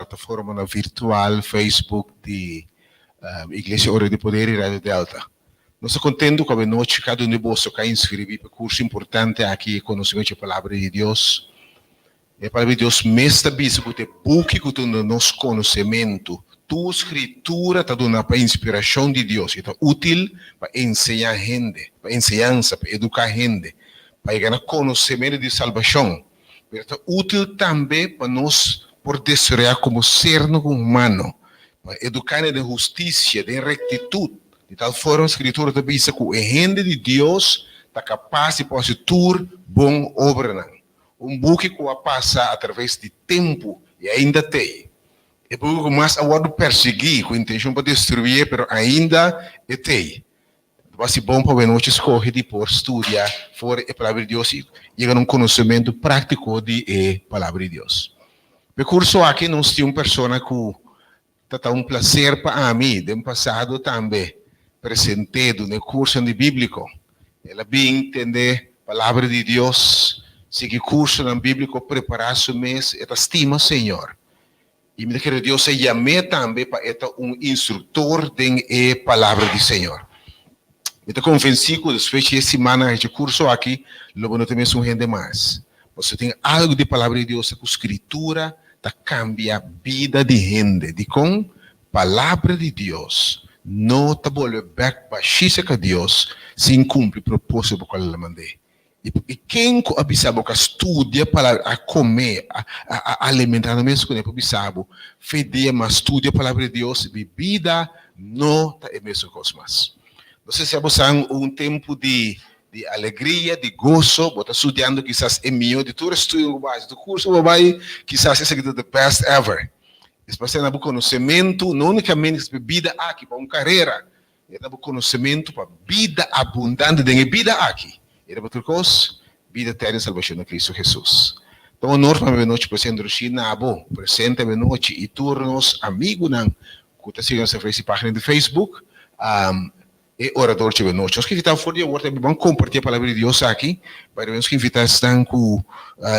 Plataformanan virtual, Facebook di Iglesia Ora di Poder i Radio Delta. Nos ta kontentu ku awenochi kada un di boso ka inskribí pa e kurso importante aki, E Konosementu dje Palabra di Dios. E Palabra di Dios mes ta bisa ku ta e buki ku ta duna nos konosementu. Tur Skritura ta duna pa inspirashon di Dios i ta útil pa enseñá hende, pa enseñansa, pa eduká hende, pa yega na konosementu di salbashon. Pero ta útil tambe pa nos por desaroyá komo sernan humano, pa eduká nan den hustisia, den rektitut. Di tal forma Skritura ta bisa ku e hende di Dios ta kapas di por hasi tur bon obranan. Un buki ku a pasa atraves di tempu i ainda t'ei. E buki ku mas a wòrdu persiguí ku intenshon pa destruié, pero ainda e t'ei. Ta basi bon pa wenochi skohe di por studia for e Palabra di Dios i yega na un konosementu práktiko di e Palabra di Dios. Pa e kurso aki nos tin un persona ku ta ta un plaser pa ami den pasado tambe present'é duna e kursonan di bíbliko. El a bin tende Palabra di Dios, sigui kursonan bíbliko, prepará su mes, e ta stima Señor. I mi ta kere Dios a yam'é tambe pa e ta un instruktor den e Palabra di Señor. Mi ta konvensí ku despues di e simannan a hechi kurso aki, lo bo no ta mes un hende mas. Pasobra tin algu di Palabra di Dios ku Skritura ta kambia bida di hende. Dikon? Palabra di Dios no ta bolbe bèk bashí serka Dios sin kumpli propósito pa kual el a mand'é. I ken ku a bisa bo ku a studia palabra, a kome, a a alimentá nan mes kuné por bisa bo, fe dia mas studia palabra di Dios, mi bida no ta e mesun kos mas. No sé si abo sa un tempu di di alegria, di goso, bo ta studiando kisas e mihó di tur estudio ku bo hasi, tur kurso ku bo bai, kisas esaki ta the best ever. Es pa asina bo konosementu, no únikamente pa e bida aki, pa un karera, E ta bo konosementu pa bida abundante den e bida aki. E ta bo tur kos, bida eterno i salbashon na Kristu Hesus. Ta un honor pa mi abenochi por ser introdusi na bo presente abenochi i tur nos amigunan ku ta sigui nos atraves di pagina di Facebook, e orador dje abenochi. Nos ke invita for di awor tambe ban komparti e palabra di Dios aki. By the way nos ke invita esnan ku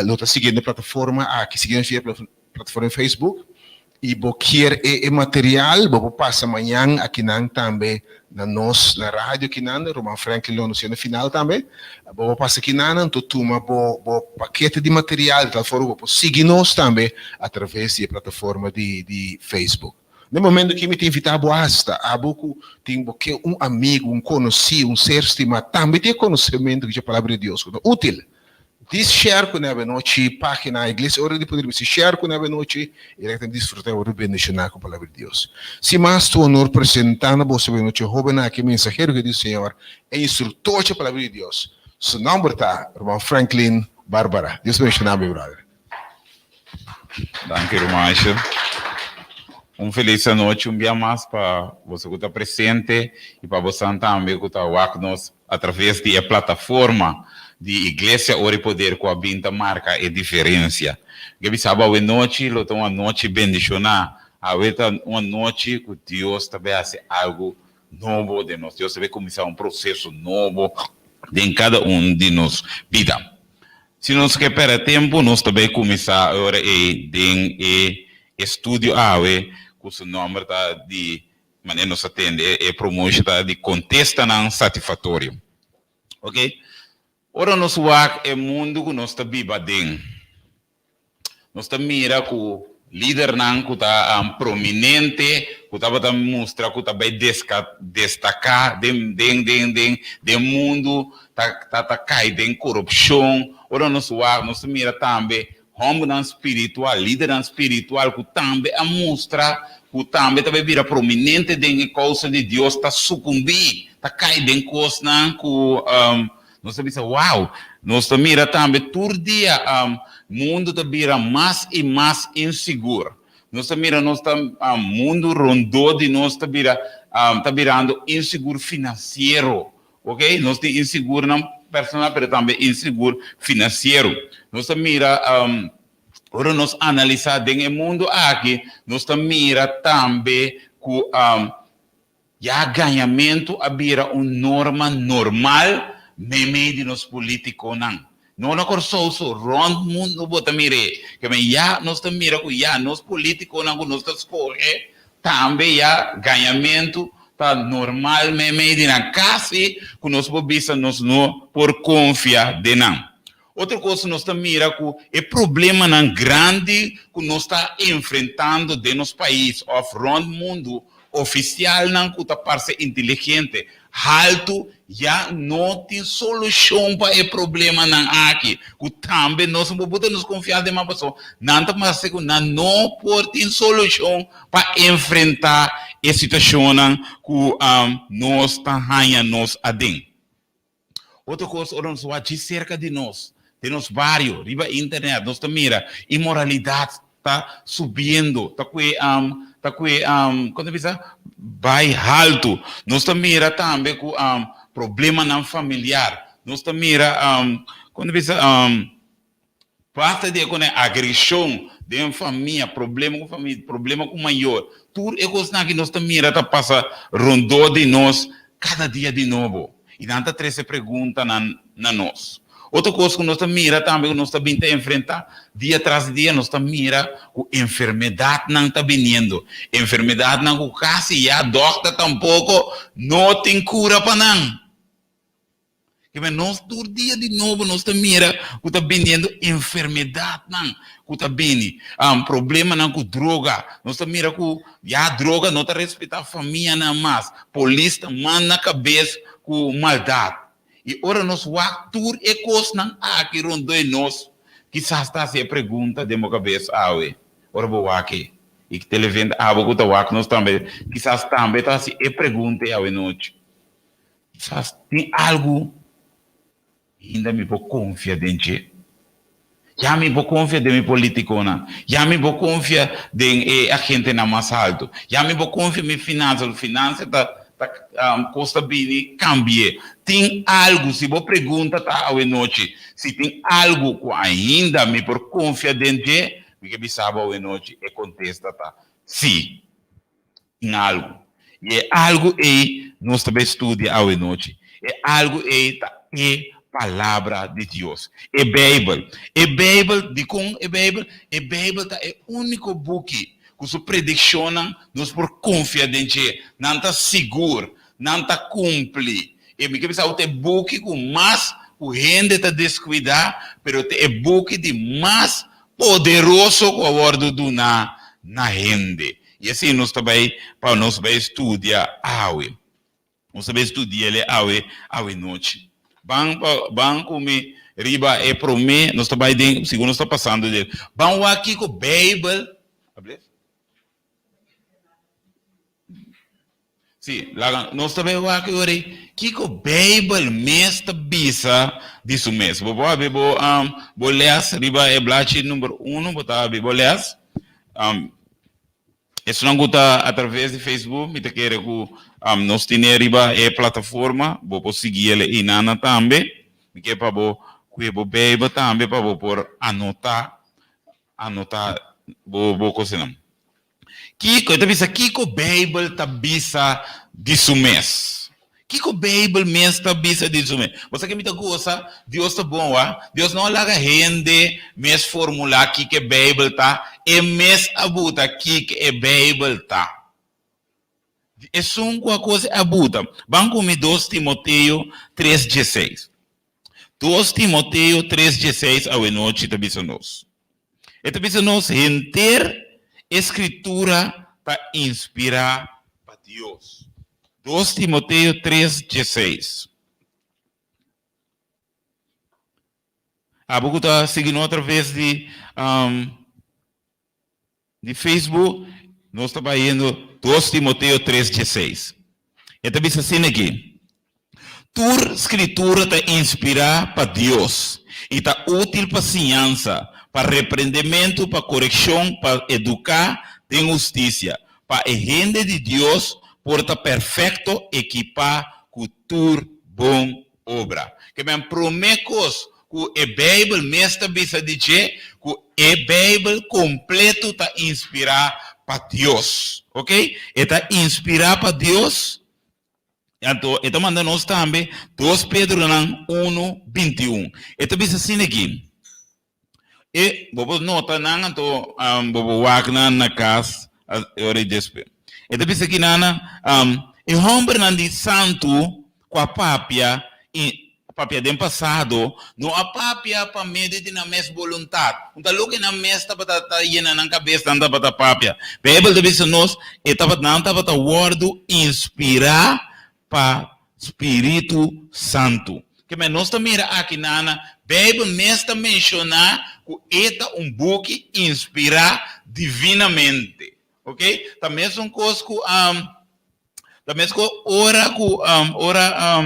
lo ta siguiendo e plataforma aki, sigui nos via e Plataforma di Facebook y bo kier e e material bo por pasa mañan akinan tambe na nos na radio akinan Ruman Franklin lo anuncia na final tambe bo por pasa akinan anto tuma bo bo pakete di material di tal forma bo por sigui nos tambe a traves di e plataforma di di Facebook. Na e momento aki mi ta invita bo hasta abo cu tin bo ke un amigo un conoci un ser stima tambe tin e conocemento di e palabra di Dios cu ta util. Dis share ku nebe nochi pagina Iglesia Ora di Poder mester share ku nebe nochi i rek ta disfruta i wòrdu bendishoná ku Palabra di Dios. Sin mas tu honor presentá na boso awe nochi hóbennan aki mensahero di Señor e instruktor dje Palabra di Dios. Su nòmber ta Ruman Franklin Barbara. Dios bendishoná bo brother. Danki Ruman Aisha. Un felis anochi un bia mas pa boso ku ta presente i pa bosan tambe ku ta wak nos atraves di e plataforma di Iglesia Ora i Poder ku a bin ta marka e diferensia. Mi ke bisa bo awe nochi lo ta un anochi bendishoná. Awe ta un anochi ku Dios ta bai hasi algu nobo den nos. Dios ta bai kuminsá un proseso nobo den kada un di nos bida. Si nos ke pèrdè tempu, nos ta bai kuminsá e ora ei den e estudio awe ku su nòmber ta di, manera nos a tende e promoshon ta di Kontestanan Satisfaktorio. Oke, ora nos wak e mundu ku nos ta biba aden, nos ta mira ku lidernan ku ta prominente, ku tabata mustra ku ta bai destaká den den den den den mundu, ta ta ta kai den korupshon. Ora nos wak nos ta mira tambe hòmbernan spiritual, lidernan spiritual ku tambe a mustra ku tambe ta bai bira prominente den e kousa di Dios ta sukumbí, ta kai den kosnan ku nos ta bisa wow. Nos ta mira tambe tur dia mundu ta bira mas i mas insigur. Nos ta mira nos ta mundu rondó di nos ta bira ta birando insigur finansiero. Ok, nos tin insigurnan personal pero tambe insigur finansiero. Nos ta mira ora nos analisá den e mundu aki, nos ta mira tambe ku ya gañamentu a bira un norma normal meimei di nos politikonan. No na Kòrsou so, rònt mundu bo ta mir'é. Ke men ya nos ta mira ku ya nos polítikonan ku nos ta skohe tambe ya gañamentu ta normal meimei di nan. Kasi ku nos por bisa nos no por konfia den nan. Otro kos nos ta mira ku e problemanan grandi ku nos ta enfrentando den nos pais òf rònt mundu, ofisialnan ku ta parse inteligente, haltu, ya no tin solushon pa e problemanan aki, ku tambe nos no por buta nos konfiansa den man pasobra nan ta parse ku nan no por tin solushon pa enfrentá e situashonnan ku nos ta haña nos aden. Otro kos, ora nos wak djis serka di nos, den nos bario, riba internet, nos ta mira inmoralidat ta subiendo, ta kue, ta kue, kon ta bisa, bai haltu. Nos ta mira tambe ku problemanan familiar, nos ta mira, kon ta bisa, Basta di e con e agresion den famia, problema cu famia, problema cu mayor, tur e cosnan aki nos ta mira ta pasa rondó di nos cada dia di nobo. Y nan ta trece preguntanan na nos. Otro cos cu nos ta mira tambe cu nos ta bin ta enfrenta dia tras di dia, nos ta mira cu enfermedadnan ta biniendo. Enfermedadnan cu casi ya dokter tampoco no tin cura pa nan. Kibè nos tur dia di nobo nos ta mira ku ta biniendo enfermedatnan ku ta bini, problemanan ku droga. Nos ta mira ku ya droga no ta respetá famianan mas, polis ta manda kabes ku maldat. I ora nos wak tur e kosnan aki rondó e nos, kisas ta hasi e pregunta den bo kabes awe, ora bo wak e i televende abo ku ta wak nos tambe, kisas tambe ta hasi e pregunta ei awe nochi. Kisas tin algu ainda mi por konfia den dje. Ya mi por konfia den mi politikonan. Ya mi por konfia den e agentenan mas haltu. Ya mi por konfia mi finansa. Lo finansa ta ta kos ta bini kambi'é. Tin algu, si bo pregunta ta awenochi, si tin algu ku ainda mi por konfia den dje, mi ke bisa bo awenochi e kontesta ta si. Tin algu. I e algu ei nos ta bai studia awe nochi. E algu ei ta e Palabra di Dios, e Beibel. E Beibel, dikon e Beibel? E Beibel ta e úniko buki ku su predikshonnan nos por konfia den dje. Nan ta sigur, nan ta kumpli. I mi ke bisa ku ta e buki ku mas ku hende ta deskuidá, pero ta e buki di mas poderoso ku a wòrdu duná na hende. I asina nos ta bai pa nos bai studia awe. Nos ta bai studia el awe, awe nochi. Ban pa, ban ku mi riba e promé, nos ta bai den, segun nos ta pasando den. Ban wak kiko Beibel, Sí, laga nos ta bai wak e ora ei kiko Beibel mes ta bisa di su mes. Bo por habri bo, bo lès riba e blachi number uno, bo ta habri bo lès. Esnan ku ta atraves di Facebook, mi ta kere ku nos tene riba e plataforma, bo por sigui el einana tambe. Mi ke pa bo kue bo Beibel tambe pa bo por anotá, anotá bo bo kosnan. Kiko, e ta bisa kiko Beibel ta bisa di su mes. Kiko Beibel mes ta bisa di su mes. Bo sa ke mi ta gosa? Dios ta bon wa. Dios no a laga hende mes formulá kiko e Beibel ta, e mes a buta kiko e Beibel ta. Esun ku a kos e a buta. Ban ku mi dos Timoteo tres dieseis. Dos Timoteo tres dieseis awenochi ta bisa nos. E ta bisa nos henter e Skritura ta inspirá pa Dios. Dos Timoteo tres dieseis. Abo ku ta sigui nos atraves di Di Facebook, nos ta bayendo dos Timoteo tres dieseis. E ta bisa asina aki, Tur Skritura ta inspirá pa Dios i ta útil pa siñansa, pa reprendementu, pa korekshon, pa eduká den hustisia, pa e hende di Dios por ta perfekto, ekipá ku tur bon obra. Ke men promé kos ku e Beibel mes ta bisa di dje ku e Beibel kompleto ta inspirá pa Dios. Ok, e ta inspirá pa Dios. Anto e ta manda nos tambe dos Pedronan unu 21. E ta bisa asina aki. E bo por nota nan anto bo por wak nan na kas e ora despues. E ta bisa aki nan e hombernan di santu ku a papia i papia den pasado no a papia pa medio di nan mes boluntat. Un ta loke nan mes tabata ta yena nan kabes nan tabata papia. Beibel ta bisa nos e tabata nan tabata wòrdu inspirá pa Spiritu Santu. Ke men nos ta mira aki nana, Beibel mes ta menshoná ku e ta un buki inspirá divinamente. Ok? Ta mesun kos ku ta mes ku ora ku ora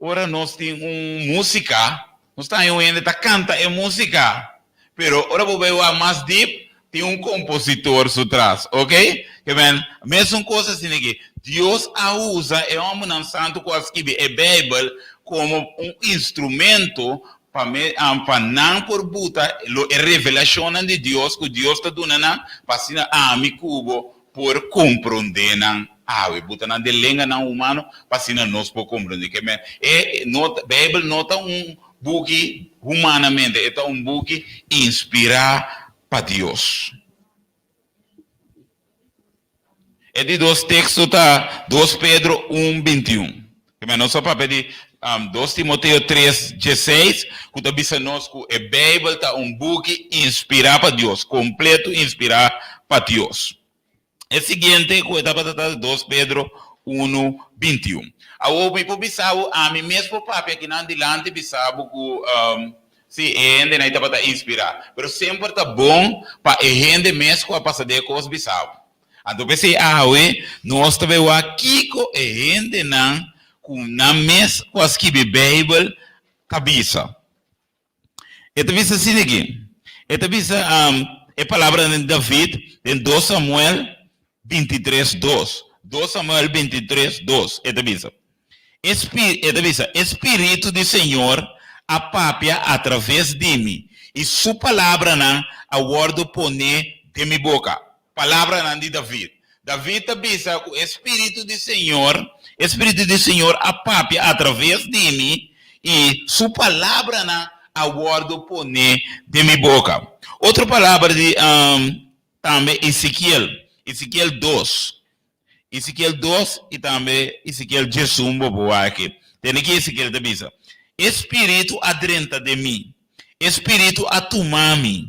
Ora nos tin un músika, nos ta haña un hende ta kanta e músika, pero ora bo bai wak mas dip, tin un kompositor su tras, ok? Ke men, mesun kos asina aki, Dios a usa e hòmbernan santu ku a skibi e Beibel komo un instrumento pa me pa nan por buta lo e revelashonnan di Dios ku Dios ta duna nan, pa asina ami ku bo por komprondé nan awe. Buta nan den lenganan humano pa asina nos por komprondé. Ke men, e no ta, Beibel no ta un buki humanamente, e ta un buki inspirá pa Dios. E di dos teksto ta dos Pedro un 21. Ke men, nos a papia di dos Timoteo tres dieseis ku ta bisa nos ku e Beibel ta un buki inspirá pa Dios, kompleto inspirá pa Dios. E siguiente ku e tabata ta dos Pedro unu 21. Awor mi por bisa bo, ami mes por papia akinan dilanti bisa bo ku si e hendenan ei tabata inspirá, pero semper ta bon pa e hende mes ku a pasa den e kos bisa bo. Anto p'esei awe nos ta bai wak kiko e hendenan ku nan mes ku a skibi Beibel ta bisa. E ta bisa asina aki, e ta bisa e palabranan di David den dos Samuel 23 dos, dos Samuel 23 dos, e ta bisa, E e ta bisa, E spiritu di Señor a papia atraves di mi, i su palabranan a wòrdu poné den mi boka. Palabranan di David. David ta bisa ku e spiritu di Señor, e spiritu di Señor a papia atraves di mi, i su palabranan a wòrdu poné den mi boka. Otro palabra di tambe Ezekiel, Ezekiel dos. Ezekiel dos i tambe Ezekiel 11 bo por wak aki. Tende ki Ezekiel ta bisa, E spiritu a drenta den mi, e spiritu a tuma mi.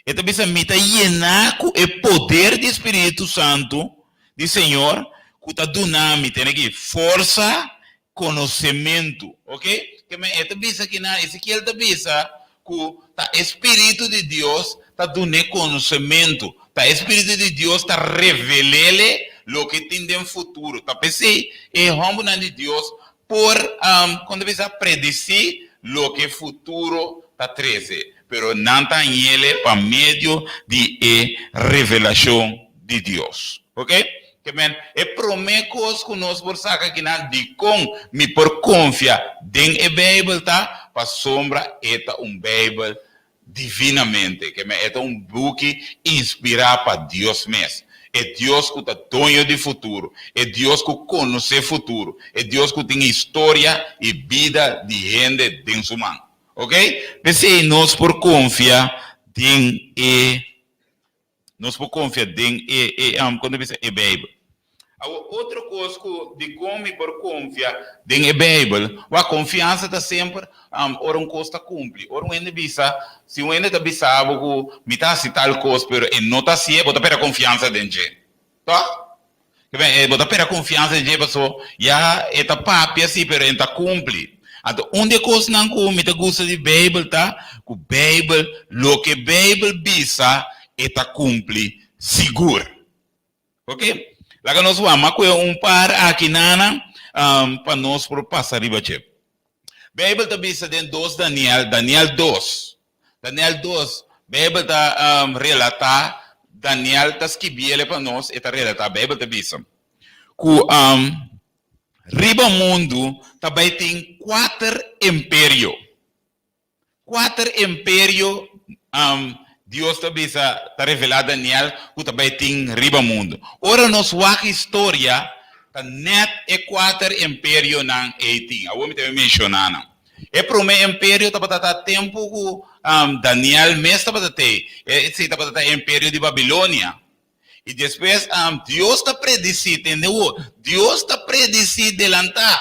E ta bisa, Mi ta yená ku e poder di spiritu santu di Señor ku ta duna mi, tende aki, forsa konosementu. Ok? Ke men e ta bisa kinan, Ezekiel ta bisa ku ta e spiritu di Dios ta dun'é konosementu, ta e spiritu di Dios ta revel'é loke tin den futuro. Ta p'esei e hòmbernan di Dios por, kon ta bisa, predisí loke futuro ta trese, pero nan ta hañ'é pa medio di e revelashon di Dios. Ok? Ke men, e promé kos ku nos por saka akinan dikon mi por konfia den e Beibel ta pasobra e ta un Beibel divinamente. Ke men, e ta un buki inspirá pa Dios mes, e Dios ku ta doño di futuro, e Dios ku konosé futuro, e Dios ku tin historia i bida di hende den su man. Ok? P'esei nos por konfia den e. Nos por konfia den e e kon ta bisa e Beibel. Awor otro kos ku dikon mi por konfia den e Beibel, wak konfiansa ta semper ora un kos ta kumpli. Ora un hende bisa, si un hende ta bisa bo ku mi ta hasi tal kos pero e no ta hasié, bo ta pera konfiansa den dje. Tòg? Bo ta pera konfiansa den dje paso ya e ta papia si pero e no ta kumpli. Anto un di e kosnan ku mi ta gusta di Beibel ta ku Beibel loke Beibel bisa e ta kumpli sigur. Ok, laga nos wak ku e un par aki nana pa nos por pasa riba dje. Beibel ta bisa den dos Daniel, Daniel dos, Daniel dos, Beibel ta relatá, Daniel ta skibiele pa nos, e ta relatá, Beibel ta bisa ku riba mundu ta bai tin kuater imperio. Kuater imperio Dios ta bisa, ta revelá Daniel ku ta bai tin riba mundu. Ora nos wak historia. Ta nèt e kuater imperionan ei tin. Awor mi ta bai menshoná nan. E promé imperio tabata ta tempu ku Daniel mes tabata tei. Esei tabata ta e imperio di Babilonia. I despues Dios ta predisí, tende awor, Dios ta predisí delantá.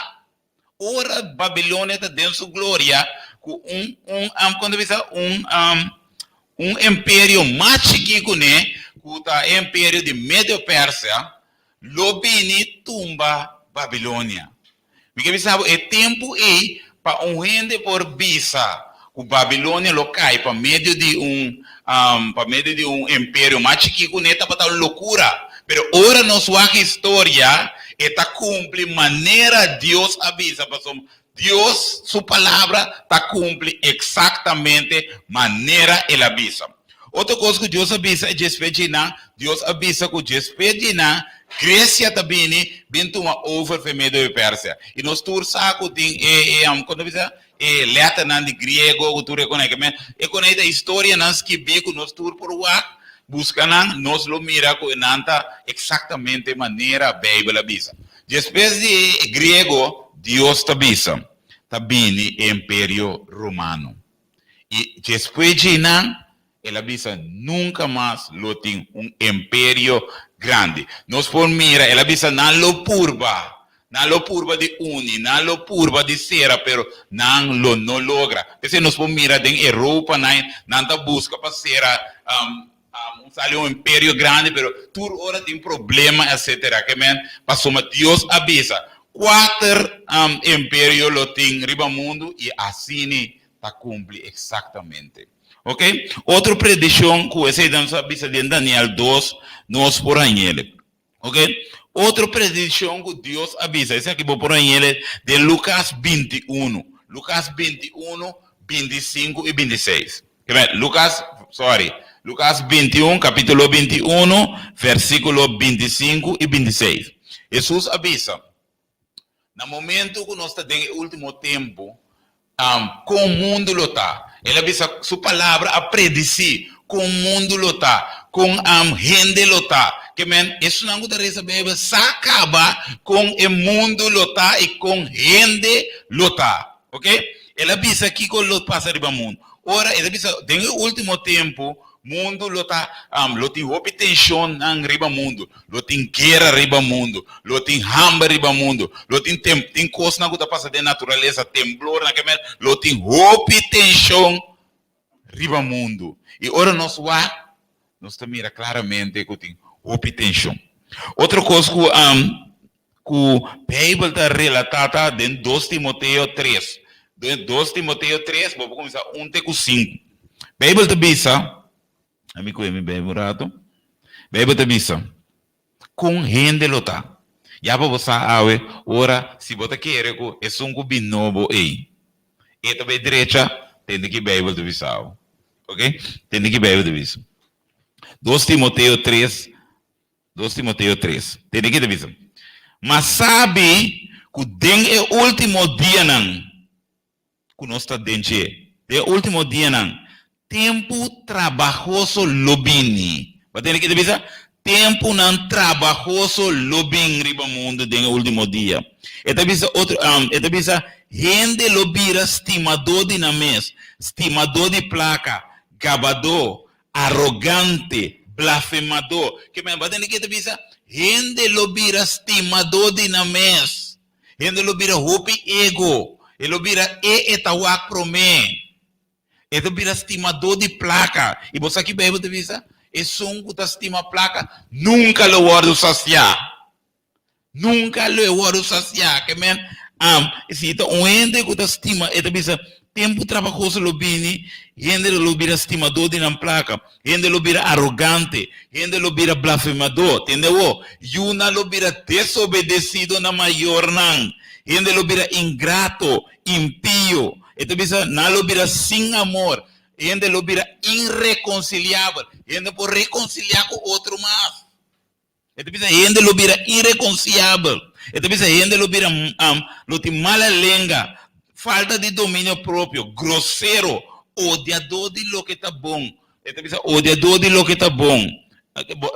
Ora Babilonia ta den su gloria, ku un, un, kon ta bisa, un, un imperio mas chikí kuné, ku ta e imperio di Medio-Persia, lo bini tumba Babilonia. Mi ke bisa bo, e tempu ei pa un hende por bisa ku Babilonia lo kai pa medio di un, pa medio di un imperio mas chikí kuné tabata un lokura. Pero ora nos wak historia, e ta kumpli manera Dios a bisa, pasobra Dios su palabra ta kumpli eksaktamente manera el a bisa. Otro kos ku Dios a bisa e djespes dje nan, Dios a bisa ku djespes dje nan, Gresia ta bini bin tuma over fe Medo i Persia. I nos tur sa ku tin e, e, kon ta bisa? E lèternan di griego ku tur e konai. Ke men, e konai ta historianan skibí ku nos tur por wak, buska nan, nos lo mira ku nan ta eksaktamente manera Beibel a bisa. Djespes di e griego, Dios ta bisa, ta bini e Imperio Romano. I despues dje nan, el a bisa, nunka mas lo tin un imperio grandi. Nos por mira, el a bisa, nan lo purba, nan lo purba di uni, nan lo purba di sera, pero nan lo no logra. P'esei nos por mira den Europa, nan, nan ta buska pa sera un sali un imperio grandi, pero tur ora tin problema, etcetera. Ke men, pasobra Dios a bisa, kuater imperio lo tin riba mundu i asini ta kumpli eksaktamente. Ok, otro predikshon ku esei nos a bisa den Daniel dos, nos por hañ'el. Ok, otro predikshon ku Dios a bisa, esaki bo por hañ'el den Lukas 21. Lukas 21, 25 i 26. Lukas, sorry, Lukas 21, kapítulo 21, versíkulo 25 i 26. Hesus a bisa, Na momento ku nos ta den e último tempu, kon mundu lo ta? El a bisa, su palabra a predisí kon mundu lo ta, kon hende lo ta. Ke men, esunnan ku ta resa Beibel sa kaba kon e mundu lo ta i kon hende lo ta. Oke? El a bisa kiko lo pasa riba mundu. Ora el a bisa, den e último tempu, Mundu lo ta, lo tin hopi tenshonnan riba mundu, lo tin guera riba mundu, lo tin hamber riba mundu, lo tin tem, tin kosnan ku ta pasa den naturalesa, temblornan, ke mester, lo tin hopi tenshon riba mundu. I ora nos wak, nos ta mira klaramente ku tin hopi tenshon. Otro kos ku ku Beibel ta relatá ta den dos Timoteo tres. Den dos Timoteo tres, bo por kuminsá un te ku sinku. Beibel ta bisa, ami kohe mi Beibel un rato. Beibel ta bisa, Kon hende lo ta? Ya pa bo sa awe, ora si bo ta kere ku esun ku bin nobo ei, e ta bai drecha, tende ki Beibel ta bisa awe. Oke? Tende ki Beibel ta bisa. Dos Timoteo tres, Dos Timoteo tres, tende ki ta bisa, Ma sabi ku den e último dianan, ku nos ta den dje. Den e último dianan, tempu trabahoso lo bini. Bo a tende ke ta bisa? Tempunan trabahoso lo bin riba mundu den e último dia. E ta bisa otro, e ta bisa, Hende lo bira stimadó di nan mes, stimadó di plaka, gabadó, arogante, blasfemadó. Ke men, bo a tende ke ta bisa? Hende lo bira stimadó di nan mes. Hende lo bira hopi ego. E lo bira e e ta wak promé. E ta bira stimadó di plaka. I bo sa ki Beibel ta bisa? Esun ku ta stima plaka nunka lo wòrdu sasiá. Nunka lo e wòrdu sasiá. Ke men, am, si ta un hende ku ta stima, e ta bisa, tempu trabahoso lo bini, hende lo bira stimadó di nan plaka. Hende lo bira arogante, hende lo bira blasfemadó, tende awor, yunan lo bira desobedesido na mayornan, hende lo bira ingrato, impio, e ta bisa, nan lo bira sin amor, hende lo bira inrekonsiliabel, hende no por rekonsiliá ku otro mas. E ta bisa hende lo bira irekonsiabel. E ta bisa hende lo bira lo tin mala lenga, falta di dominio propio, grosero, odiadó di loke ta bon. E ta bisa odiadó di loke ta bon.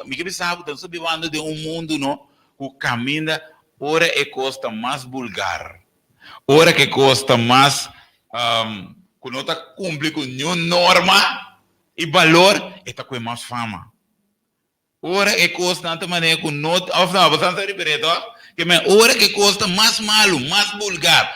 Mi ke bisa bo, nos ta bibando den un mundu no ku kaminda. Ora e kos ta mas bulgar, ora ku e kos ta mas ku no ta kumpli ku niun norma i balor, e ta kohe mas fama. Ora e kosnan ta manera ku no òf no, boso ta referí tòg? Ke men ora ku e kos ta mas malu, mas bulgar,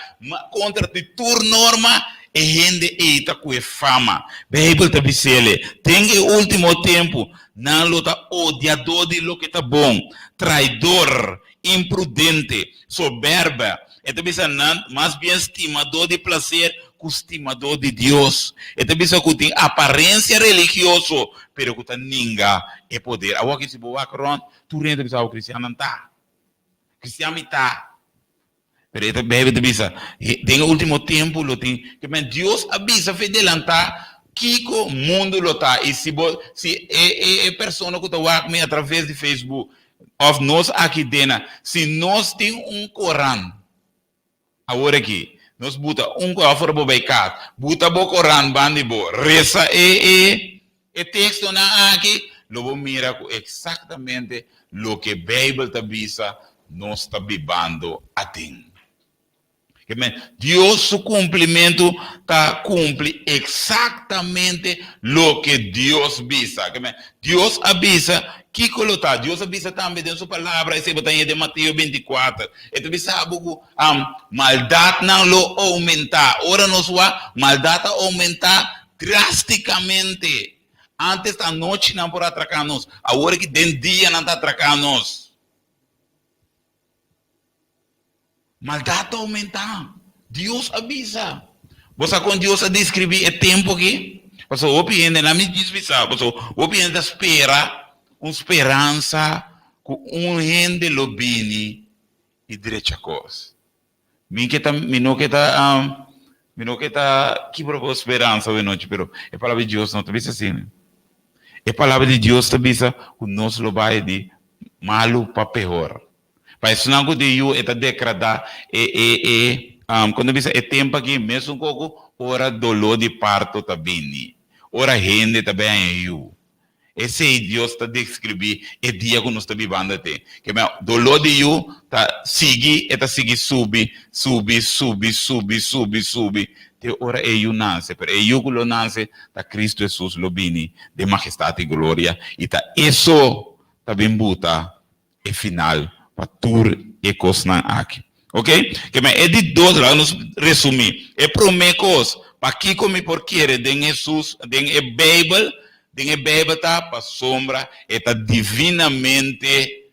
kontra di tur norma, e hende ei ta kohe fama. Beibel ta bis'el, Den e último tempu nan lo ta odiadó di loke ta bon, traidor, imprudente, soberbe. E ta bisa nan mas bien stimadó di plaser ku stimadó di Dios. E ta bisa ku tin aparensia religioso, pero ku ta ninga e poder. Awor aki si bo wak rònt, tur hende ta bisa awor kristiannan ta. Kristian mi ta. Pero e ta Beibel ta bisa, den e último tempu lo tin, ke men Dios a bisa fe delantá kiko mundu lo ta. I si bo, si e e e persona ku ta wak mi atraves di Facebook òf nos aki dena, si nos tin un koran awor aki, nos buta un koran for bo bai kas, buta bo koran banda di bo, resa e e e tekstonan aki, lo bo mira ku eksaktamente loke Beibel ta bisa nos ta bibando aden. Ke men, Dios su kumplimentu ta kumpli eksaktamente loke Dios bisa. Ke men, Dios a bisa kiko lo ta. Dios a bisa tambe den su Palabra, esei bo ta haña den Mateo binti kuater. E ta bisa bo ku maldatnan lo oumentá. Ora nos wak, maldat a oumentá drástikamente. Ántes ta anochi nan por atraká nos, awor aki den dia nan ta atraká nos. Maldat ta oumentá. Dios a bisa. Bo sa kon Dios a deskribí e tempu aki? Pasobra hopi hende, nan mi djis bisa, pasobra hopi hende ta spera un speransa ku un hende lo bini i drecha kos. Mi ke ta, mi no ke ta, mi no ke ta kibra bo speransa awe nochi, pero e palabra di Dios no ta bisa asina. E palabra di Dios ta bisa ku nos lo bai di malu pa pehor. Pa esnan ku tin yu e ta dekradá e e e kon ta bisa e tempu aki mesun koko ora doló di parto ta bini, ora hende ta bai haña yu. Esei Dios ta deskribí e dia ku nos ta bibando te. Ke men doló di yu ta sigui, e ta sigui subi, subi, subi, subi, subi, subi te ora e yu nase. Pero e yu ku lo nase ta Kristu Hesus lo bini den magestat i gloria i ta e so ta bin buta e final pa tur e kosnan aki. Ok? Ke men e di dos, laga nos resumí. E promé kos, pakiko mi por kere den Hesus, den e Beibel? Den e Beibel ta pasobra e ta divinamente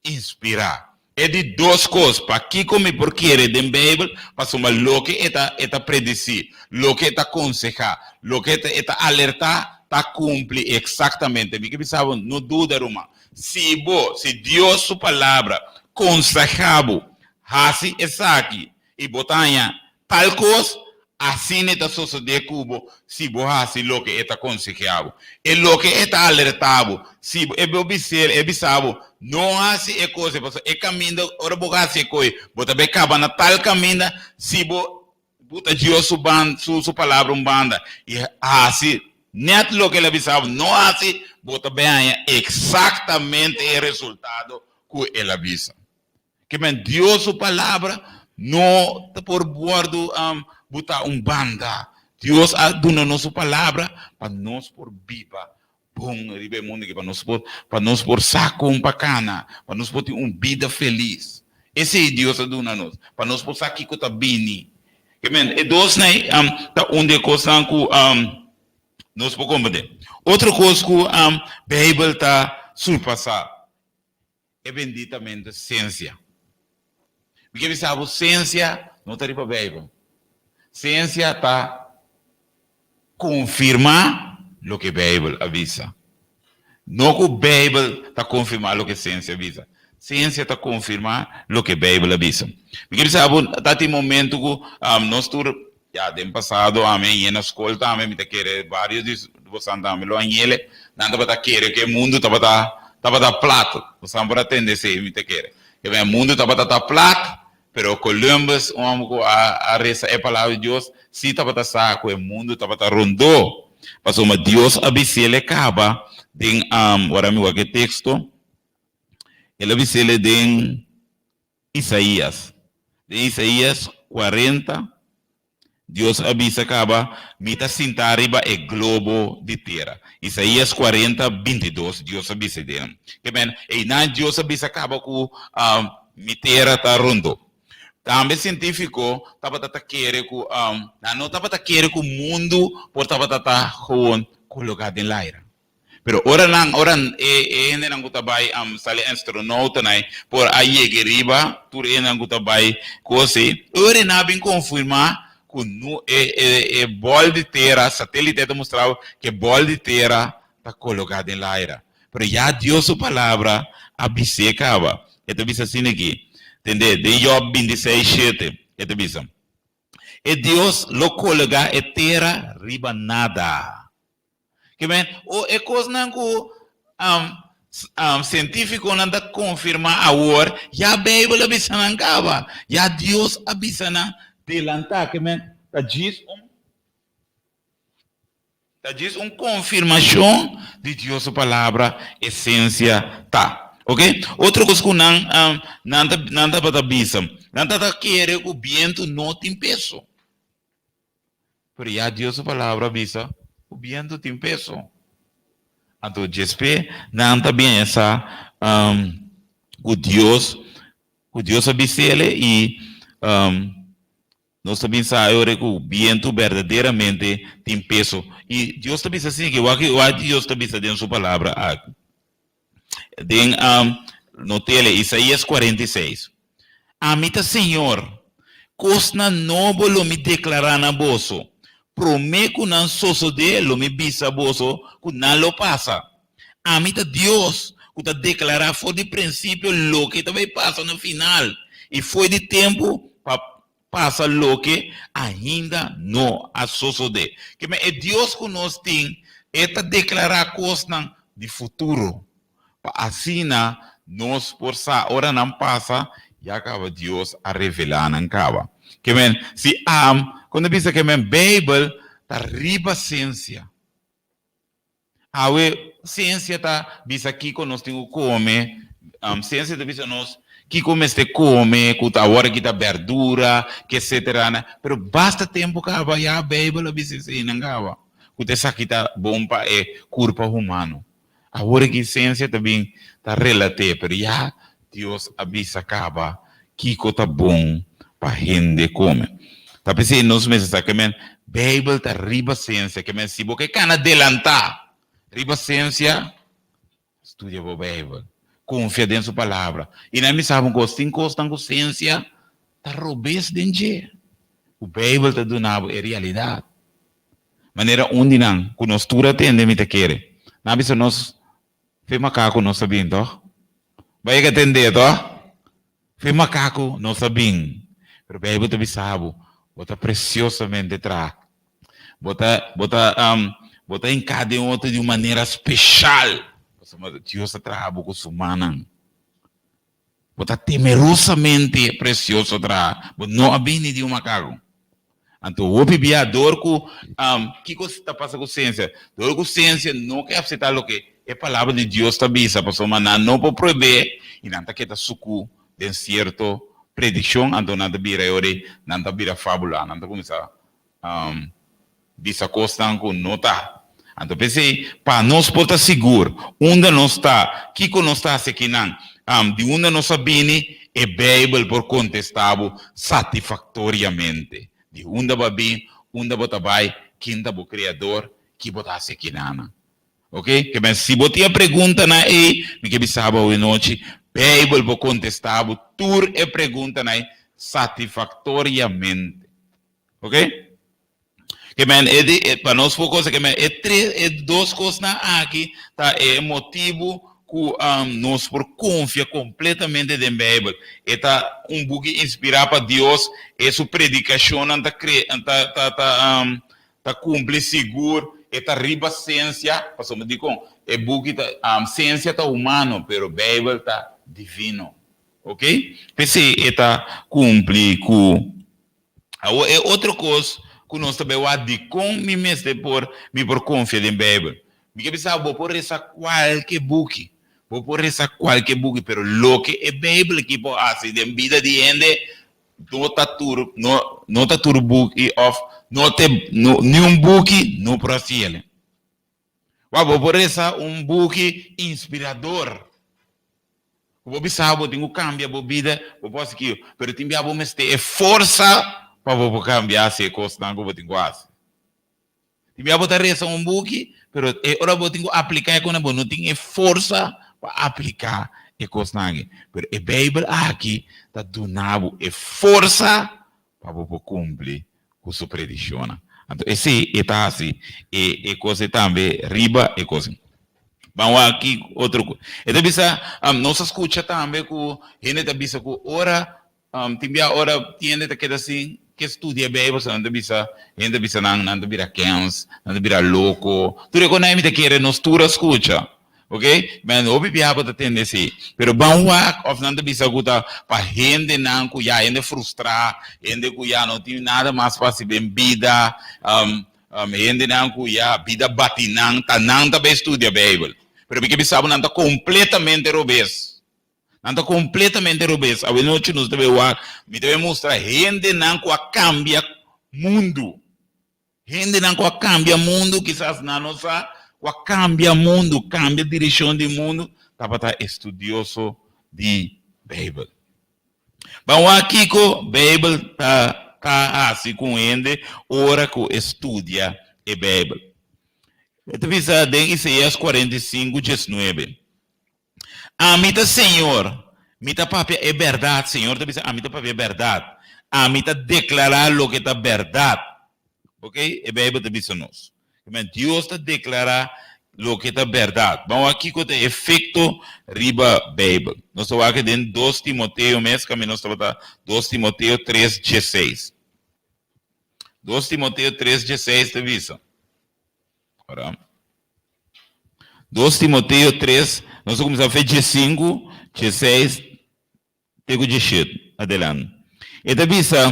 inspirá. E di dos kos, pakiko mi por kere den Beibel? Pasobra loke e ta e ta predisí, loke e ta konsehá, loke e ta e ta alertá, ta kumpli eksaktamente. Mi ke bisa bo, no duda ruman. Si bo, si Dios su Palabra konsehá bo hasi esaki i bo ta haña tal kos, asina e ta sosodé ku bo si bo hasi loke e ta konsehá bo. E loke e ta alertá bo, si bo, e bo bis'el, e bisa bo, no hasi e kos ei, pasobra e kaminda, ora bo hasi e kos ei, bo ta bai kaba na tal kaminda, si bo Buta Dios su ban, su, su palabra un banda i hasi nèt loke el a bisa bo no hasi, bo ta bai haña eksaktamente e resultado ku el a bisa. Ke men Dios su palabra no ta por wòrdu butá un banda. Dios a duna nos su palabra pa nos por biba bon riba e mundu aki, pa nos por, pa nos por sa kon pa kana, pa nos por tin un bida felis. Esei Dios a duna nos, pa nos por sa kiko ta bini. Ke men, e dosnan ei ta un di e kosnan ku nos por komprendé. Otro kos ku Beibel ta surpasá e benditamente siensia. Mi ke bisa bo siensia no ta riba Beibel. Siensia ta konfirmá loke Beibel a bisa. No ku Beibel ta konfirmá loke siensia a bisa. Siensia ta konfirmá loke Beibel a bisa. Mi ke bisa bo ta tin momento ku nos tur ya den pasado ami a yena skol tambe mi ta kere varios di bosan tambe lo a yele nan tabata kere ku e mundu tabata tabata plat bosan por a tende esei mi ta kere e mundu tabata ta plat pero Columbus un homber ku a a resa e palabra di Dios si tabata sa ku e mundu tabata rondó pasobra Dios a bis'el e kaba den wara mi wak e teksto el a bis'el den. Isaías. Den Isaías 40, Dios a bisa kaba, Mi ta sintá riba e globo di tera. Isaías 40, 22, Dios a bisa den. Ke men, einan Dios a bisa kaba ku mi tera ta rondó. Tambe sientífiko tabata ta kere ku, nan no tabata kere ku mundu por tabata ta gewoon kologá den laira. Pero ora nan, ora e e hendenan ku ta bai sali astronautanan por a yega riba, tur e hendenan ku ta bai kos ei, ora nan a bin konfirmá ku no e e e bòl di tera, satélite ta mustra bo ku e bòl di tera ta kologá den laira. Pero ya Dios su palabra a bis'é kaba. E ta bisa asina aki, tende, den Jòb 26, shete, e ta bisa, E Dios lo kologá e tera riba nada. Ke men, o e kosnan ku sientífikonan ta konfirmá awor, ya Beibel a bisa nan kaba, ya Dios a bisa nan delantá. Ke men, ta djis un, ta djis un konfirmashon di Dios su palabra, e siensia ta. Oke? Otro kos ku nan, nan ta, nan tabata bisa, nan tabata kere ku bientu no tin peso. Pero ya Dios su palabra a bisa ku bientu tin peso. Anto djespe nan ta biensa ku Dios ku Dios a bis'ele i nos ta bin sa e ora ku bientu berdaderamente tin peso. I Dios ta bisa asina ke wak wak Dios ta bisa den su palabra aki. Den notele Isaías 46. Ami ta Señor, kosnan nobo lo mi deklará na boso, promé ku nan sosodé lo mi bisa boso ku nan lo pasa. Ami ta Dios, ku ta deklará for di prinsipio loke ta bai pasa na final, i fo'i di tempu pa pasa loke ainda no a sosodé. Kimen e Dios ku nos tin, e ta deklará kosnan di futuro, pa asina nos por sa ora nan pasa, ya kaba Dios a revelá nan kaba. Kimen si am, kon ta bisa kimen Beibel ta riba siensia. Awe siensia ta bisa kiko nos tin ku kome, siensia ta bisa nos kiko mester kome, ku ta awor aki ta berdura, ke etsetera, pero basta tempu kaba ya Beibel a bisa eseinan kaba, ku ta esaki ta bon pa e kurpa humano. Awor aki siensia ta bin ta relat'é, pero ya Dios a bisa kaba kiko ta bon pa hende kome. Ta p'esei nos mester sa ke men Beibel ta riba siensia, ke men si bo ke kana delantá riba siensia, studia bo Beibel, konfia den su palabra. I nan mi sa un kos, tin kosnan ku siensia ta robes den dje, ku Beibel ta duna bo e realidat. Manera un di nan ku nos tur a tende mi ta kere. Nan a bisa nos Fe makaku nos a bin toh? Bo a yega tende toh? Fe makaku nos a bin. Pero Beibel ta bisa bo, bo ta presiosamente traha. Bo ta, bo ta, bo ta hinká den otro di un manera speshal. Pasobra Dios a traha bo ku su mannan. Bo ta temerosamente presioso traha. Bo no a bini di un makaku. Anto hopi bia dor ku kiko ta pasa ku siensia? Dor ku siensia no ke apseptá loke e Palabra di Dios ta bisa pasobra nan no por prohib'é i nan ta keda suku den sierto predikshon, anto nan ta bira e ora ei nan ta bira fabulá, nan ta kuminsá bisa kosnan ku no ta. Anto p'esei, pa nos por ta sigur unda nos ta, kiko nos ta hasi akinan, di unda nos a bini, e Beibel por kontestá bo satisfaktoriamente. Di unda bo a bin, unda bo ta bai, ken ta bo Kreador, ki bo ta hasi akinanan. Oke? Ke men si bo tin e preguntanan ei, mi ke bisa bo awe nochi, Beibel por kontestá bo tur e preguntanan ei satisfaktoriamente. Ok? Ke men e di, pa nos por cosa, ke men e tres, e dos kosnan aki ta e motibu ku nos por konfia kompletamente den Beibel. E ta un buki inspirá pa Dios, e su predikashonnan ta kre, ta, ta, ta, ta kumpli sigur, e ta riba siensia, pasobra dikon? E buki ta, siensia ta humano, pero Beibel ta divino. Ok? P'esei e ta kumpli ku. Awor e otro kos ku nos ta bai wak dikon mi mester por mi por konfia den Beibel. Mi ke bisa bo por resa kualke buki. Bo por resa kualke buki, pero loke e Beibel aki por hasi den bida di hende, no ta tur, no, no ta tur buki òf no te, no, niun buki no por hasi el. Wak, bo por resa un buki inspirador. Ku bo bisa bo tin ku kambia bo bida, bo por hasi kiyo, pero tin bia bo mester e forsa pa bo por kambia hasi e kosnan ku bo tin ku hasi. Tin bia bo ta resa un buki, pero e ora bo tin ku apliká e kosnan, bo no tin e forsa pa apliká e kosnan aki. Pero e Beibel aki ta duna bo e forsa pa bo por kumpli ku su predikshonnan. Anto esei e ta hasi e e kos ei tambe riba e kos. Ban wak aki otro kos. E ta bisa, nos a skucha tambe ku hende ta bisa ku ora Tin bia ora hende ta keda sin ke studia Bijbel, so nan ta bisa, hende ta bisa nan, nan ta bira kens, nan ta bira loko. Tur e konai mi ta kere nos tur a skucha, ok? Men hopi bia bo ta tende esei. Pero ban wak of nan ta bisa ku ta pa hendenan ku ya hende frustrá, hende ku ya no tin nada mas pa hasi den bida, hendenan ku ya bida bati nan, ta nan ta bai studia Bijbel. Pero mi ke bisa bo nan ta kompletamente robes. Nan ta completamente robes. Awenochi nos ta bay wak, mi ta bay mustra hendenan cu a cambia mundu. Hendenan cu a cambia mundu, kisas nan no sa, cu a cambia mundu, cambia direccion di mundu, tabata estudioso di Bijbel. Ban wak kico Bijbel ta ta haci cu un hende ora cu e studia e Bijbel. E ta bisa den Isaías 45, 19. Ami ta Señor, mi ta papia e bèrdat. Señor ta bisa, Ami ta papia e bèrdat. Ami ta deklará loke ta bèrdat. Ok, e Beibel ta bisa nos. Dios ta deklará loke ta bèrdat. Ban wak kiko ta e efekto riba Beibel. Nos ta wak den dos Timoteo mes, kaminda nos tabata dos Timoteo tres dieseis. Dos Timoteo tres dieseis ta bisa. Ora. Dos Timoteo tres, nos ta kuminsá fe diesinku, dieseis te ku diesshete. Adelante. E ta bisa,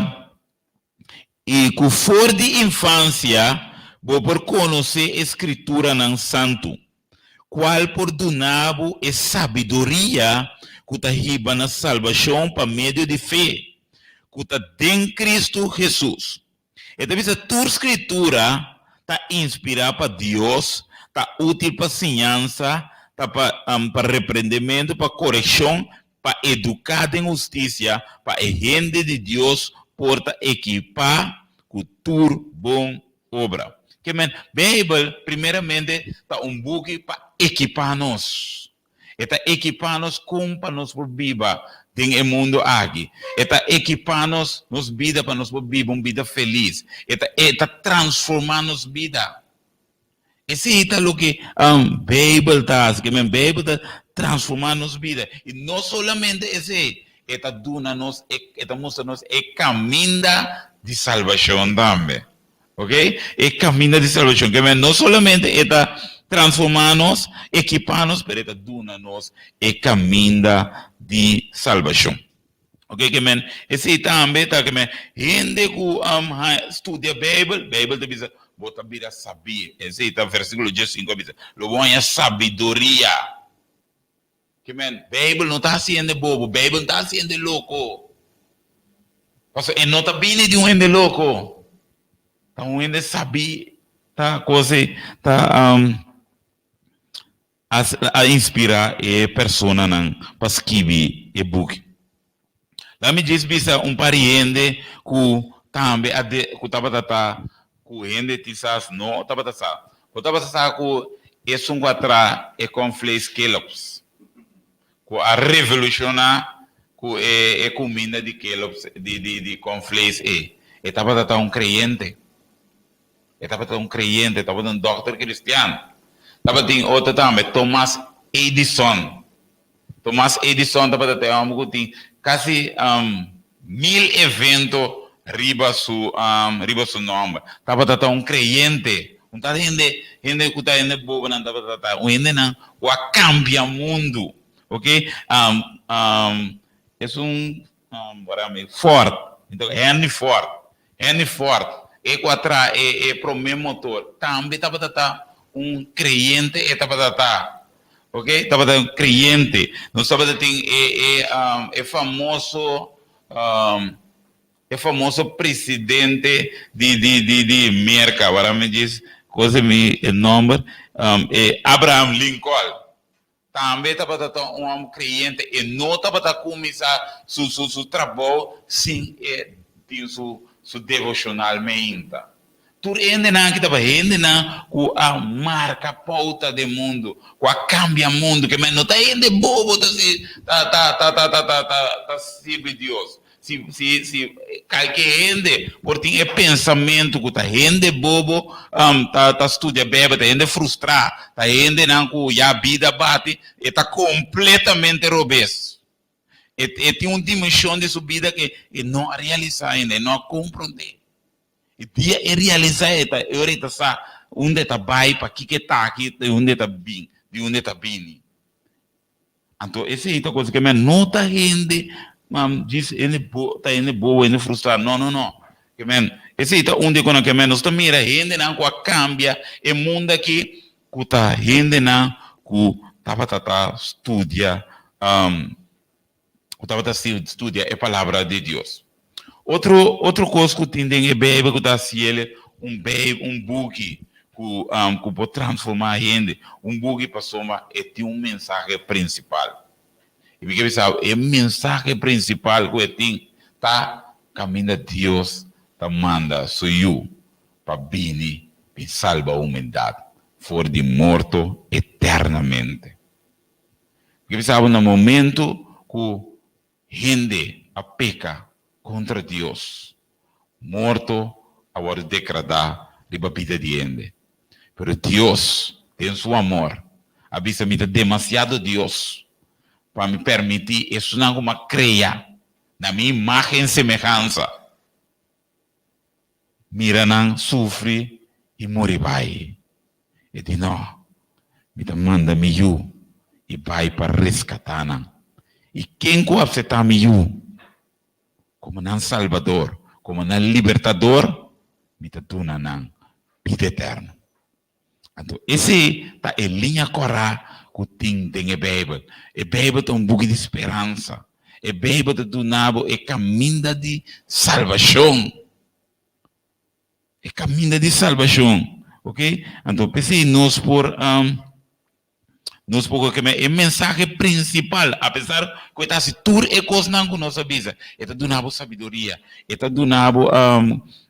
I ku for di infansia bo por konosé e Skrituranan Santu, kual por duna bo e sabiduria ku ta hiba na salbashon pa medio di fe ku ta den Kristu Hesus. E ta bisa tur Skritura ta inspirá pa Dios, ta útil pa siñansa, ta pa pa reprendementu, pa korekshon, pa eduká den hustisia, pa e hende di Dios por ta ekipá ku tur bon obra. Ke men, Beibel primeramente ta un buki pa ekipá nos. E ta ekipá nos kon pa nos por biba den e mundu aki. E ta ekipá nos nos bida pa nos por biba un bida felis. E ta e ta transformá nos bida. Esei ta loke Beibel ta hasi. Ke men Beibel ta transformá nos bida. I no solamente esei, e ta duna nos e ta mustra nos e kaminda di salbashon tambe. Ok, e kaminda di salbashon. Ke men no solamente e ta transformá nos, ekipá nos, pero e ta duna nos e kaminda di salbashon. Ok, ke men esei tambe ta ke men hende ku studia Beibel, Beibel ta bisa bo ta bira sabí. Esei ta versíkulo diesinku a bisa, lo bo haña sabiduria. Ke men, Beibel no ta hasi hende bobo, Beibel no ta hasi hende loko. Pasobra e no ta bini di un hende loko. Ta un hende sabí ta kos ei ta a inspirá e personanan pa skibi e buki. Laat mi djis bisa un par di hende ku tambe a de ku tabata ta ku hende kisas no tabata sa. Bo tabata sa ku esun ku a traha e cornflakes Kellogg's ku a revolushoná ku e e kuminda di Kellogg's di di di cornflakes ei, e tabata ta un kreyente. E tabata un kreyente, tabata un dòkter kristian. Tabatin otro tambe, Thomas Edison. Thomas Edison tabata ta e hòmber ku tin kasi mil evento riba su riba su nòmber. Tabata ta un kreyente. Un tal hende hende ku ta hende bobonan tabata ta un hendenan ku a kambia mundu. Oke esun Ford, Henry Ford, Henry Ford e ku a traha e promé motor tambe tabata ta un kreyente e tabata ta. Ok, tabata un kreyente. Nos tabata tin e e e famoso e famoso presidente di di di di Merka, wara mi djis kosa mi e nomber, e Abraham Lincoln. Tambe tabata ta un hòmber kreyente. E no tabata kuminsá su su su trabou sin e tin su su devoshonal meinta. Tur hendenan aki tabata hendenan ku a marka pouta den mundu, ku a kambia mundu. Ke men no ta hende bobo ta si ta ta ta ta ta ta ta sirbi Dios. Si si si kalke hende por tin e pensamentu ku ta hende bobo ta ta studia Beibel, ta hende frustrá, ta hendenan ku ya bida bati, e ta kompletamente robes. E e tin un dimenshon di su bida ke e no a realisá ainda, e no a komprondé. E dia e realisá e ta e ora e ta sa unda e ta bai, pakiko e ta aki, di unda e ta bin, di unda e ta bini. Anto esei ta cosa ke men no ta hende djis hende bo ta hende bobo hende frustrá no no no ke men esei ta un di e konan ke men nos ta mira hendenan ku a kambia e mundo aki ku ta hendenan ku tabata ta studia ku tabata studia e palabra di Dios. Otro otro kos ku tin den e Beibel ku ta hasi el un Beibel un buki ku ku por transformá hende, un buki pasobra e tin un mensahe prinsipal. I mi ke bisa bo e mensahe prinsipal ku e tin ta kaminda Dios ta manda su Yu pa bini bin salba humandat for di morto eternamente. Mi ke bisa bo na momento ku Hende a peka kontra Dios. Morto a wòrdu dekradá riba bida di hende. Pero Dios, den su amor, a bisa, Mi ta demasiado Dios pa mi permití esunnan ku mi a krea na mi imágen semehansa mira nan sufri i muri bai. E di, No, mi ta manda mi yu i bai pa reskatá nan. I ken ku apseptá mi yu komo nan Salbador, komo nan Libertador, mi ta duna nan bida eterno. Anto esei ta e liña kòrá ku tin den e Beibel. E Beibel ta un buki di speransa. E Beibel ta duna bo e kaminda di salbashon. E kaminda di salbashon. Ok? Anto p'esei nos por nos por koke e mensahe prinsipal, apesar ku e ta hasi tur e kosnan ku nos a bisa, e ta duna bo sabiduria, e ta duna bo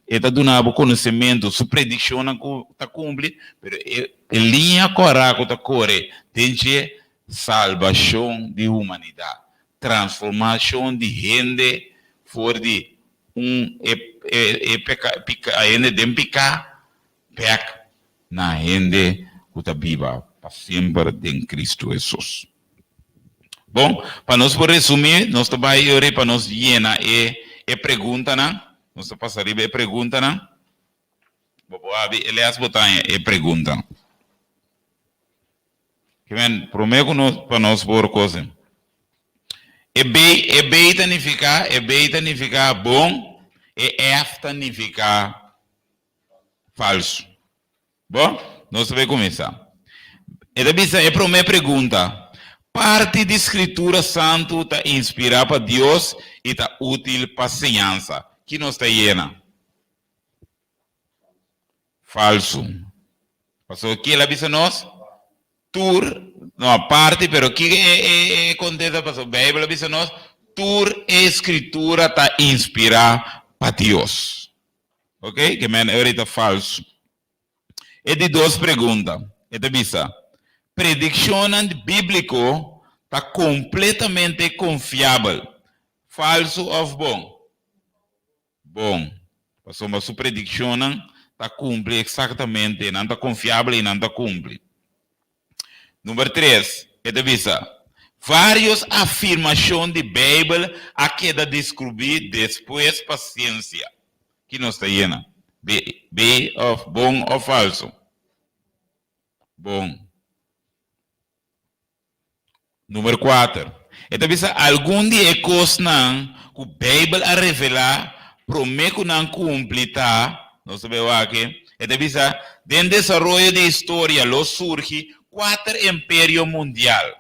e ta duna bo konosementu, su predikshonnan ku ta kumpli, pero e liña kòrá ku ta kore den dje salbashon di humanidat, transformashon di hende for di un e e peka pika hende den piká bèk na hende ku ta biba pa semper den Kristu Hesus. Bon, pa nos por resumí, nos ta bai yori pa nos yena e e preguntanan. Nos ta pasa riba e preguntanan. Bo por abi e lès bo ta haña e preguntanan. Kimen, promé ku nos pa nos por kose. E B, e B ta nifiká, e B ta nifiká bon, e F ta nifiká falsu. Bon, nos ta bai kuminsá. E ta bisa e promé pregunta, Parti di Skritura Santu ta inspirá pa Dios i ta útil pa siñansa. Ki nos ta yena? Falsu. Pasobra ki el a bisa nos? Tur, no, parti, pero ki e, e, e kontesta? Pasobra Beibel a bisa nos, tur e Skritura ta inspirá pa Dios. Ok, ke men e ta falsu. E di dos pregunta, e ta bisa, predikshonnan bíbliko ta kompletamente konfiabel, falsu òf bon? Bon, pasobra su predikshonnan ta kumpli eksaktamente, nan ta konfiabel i nan ta kumpli. Number tres, e ta bisa, Vários afirmashon di Beibel a keda deskrubí despues pa siensia. Ki nos ta yena? B, B òf bon òf falsu? Bon. Number kuater, e ta bisa algun di e kosnan ku Beibel a revelá promé ku nan kumpli ta, nos ta bai wak, e ta bisa, Den desaroyo di historia lo surgi. kuater imperio mundial.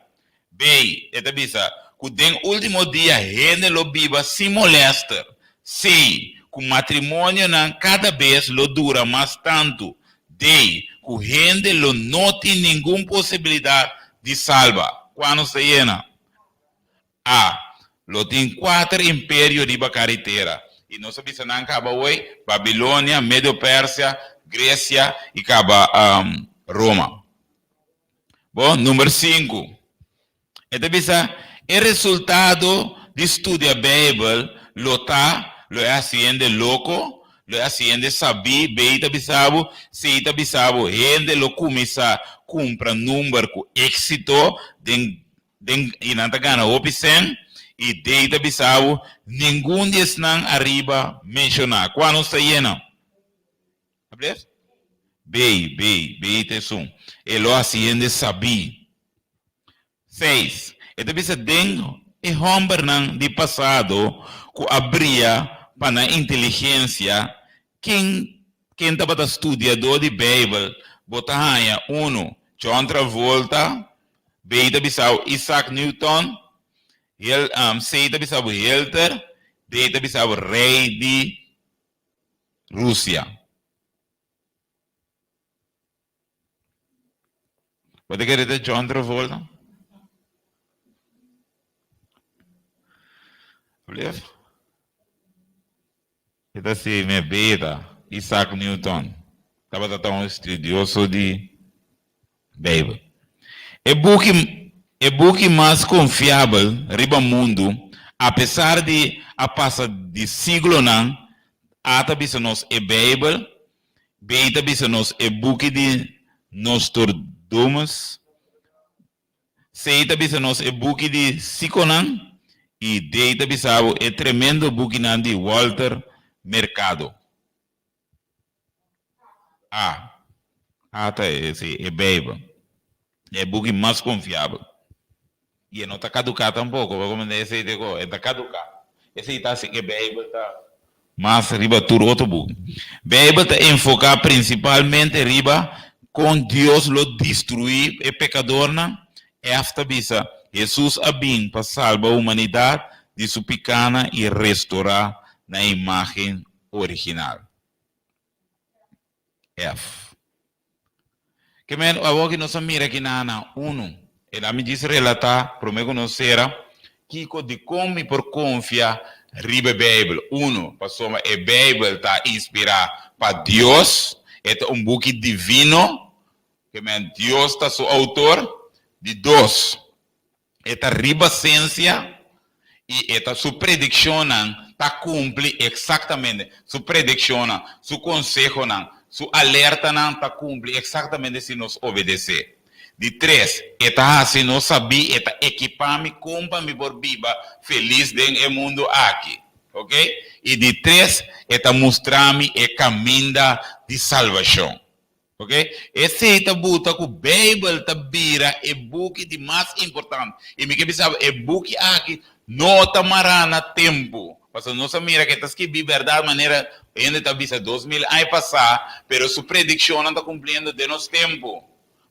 B, e ta bisa ku den último dia hende lo biba sin molèster. C, ku matrimonionan kada bes lo dura mas tantu. D, ku hende lo no tin ningun posibilidat di salba. Kua nos ta yena? A, Lo tin kuater imperio riba kari tera. I nos a bisa nan kaba awoi, Babilonia, Medo-Persia, Gresia i kaba Roma. Bon, number sinku. E ta bisa, E resultado di studia Beibel lo ta, lo e hasi hende loko, lo e hasi hende sabí, Bei ta bisa bo, Sei ta bisa bo, hende lo kuminsá kumpra number ku éksito den den i nan ta gana hopi sèn, i Dei ta bisa bo, ningun di esnan ariba menshoná. Kua nos ta yena? Ables? Bei, bei, bei ta esun. E lo hasi hende sabí. Seis, E ta bisa den e hòmbernan di pasado ku a bria pa nan inteligensia, ken ken tabata studiadó di Beibel, bo ta haña, unu, John Travolta, Bei ta bisa bo Isaac Newton, Hil, Sei ta bisa bo Hilter, Dei ta bisa bo rei di Rusia. Bo ta kere ta John Travolta? Alsjeblieft. E ta si mi beta, Isaac Newton, tabata ta un estudioso di Beibel. E buki e buki mas konfiabel riba mundu, apesar di a pasa di siglonan, A ta bisa nos e Beibel, B ta bisa nos e buki di Nostradamus, C ta bisa nos e buki di Sikonan i D ta bisa bo e tremendo bukinan di Walter Mercado. A. A ta e, sí, e Bijbel. E buki mas konfiabel. I e no ta kaduká tampoko, bo komprendé esei te ko? E ta kaduká. Esei ta hasi ku e Bijbel ta mas riba tur otro buki. Bijbel ta enfoká prinsipalmente riba kon Dios lo destruí e pekadornan. F ta bisa, Hesus a bin pa salba humanidat di su pikánan i restorá nan imágen original. F. Ke men awor ki nos a mira ki na na unu, e la mi djis relatá promé ku nos sera, kiko dikon mi por konfia riba e Beibel. Unu, pasobra e Beibel ta inspirá pa Dios, e ta un buki divino, ke men Dios ta su outor. Di dos, E ta riba sensia i e ta su predikshonnan ta kumpli eksaktamente. Su predikshonnan, su konsehonan, su alertanan ta kumpli eksaktamente si nos obedesé. Di tres, e ta hasi nos sabí, e ta ekipá mi kon pa mi por biba felis den e mundu aki. Oke? I di tres, e ta mustra mi e kaminda di salbashon. Ok, esei ta buta ku Beibel ta bira e buki di mas importante. I mi ke bisa bo, e buki aki no ta mará na tempu. Pasobra nos a mira ku e ta skibí bèrdat manera hende ta bisa 2000 aña pasá, pero su predikshonnan ta kumpliendo den nos tempu.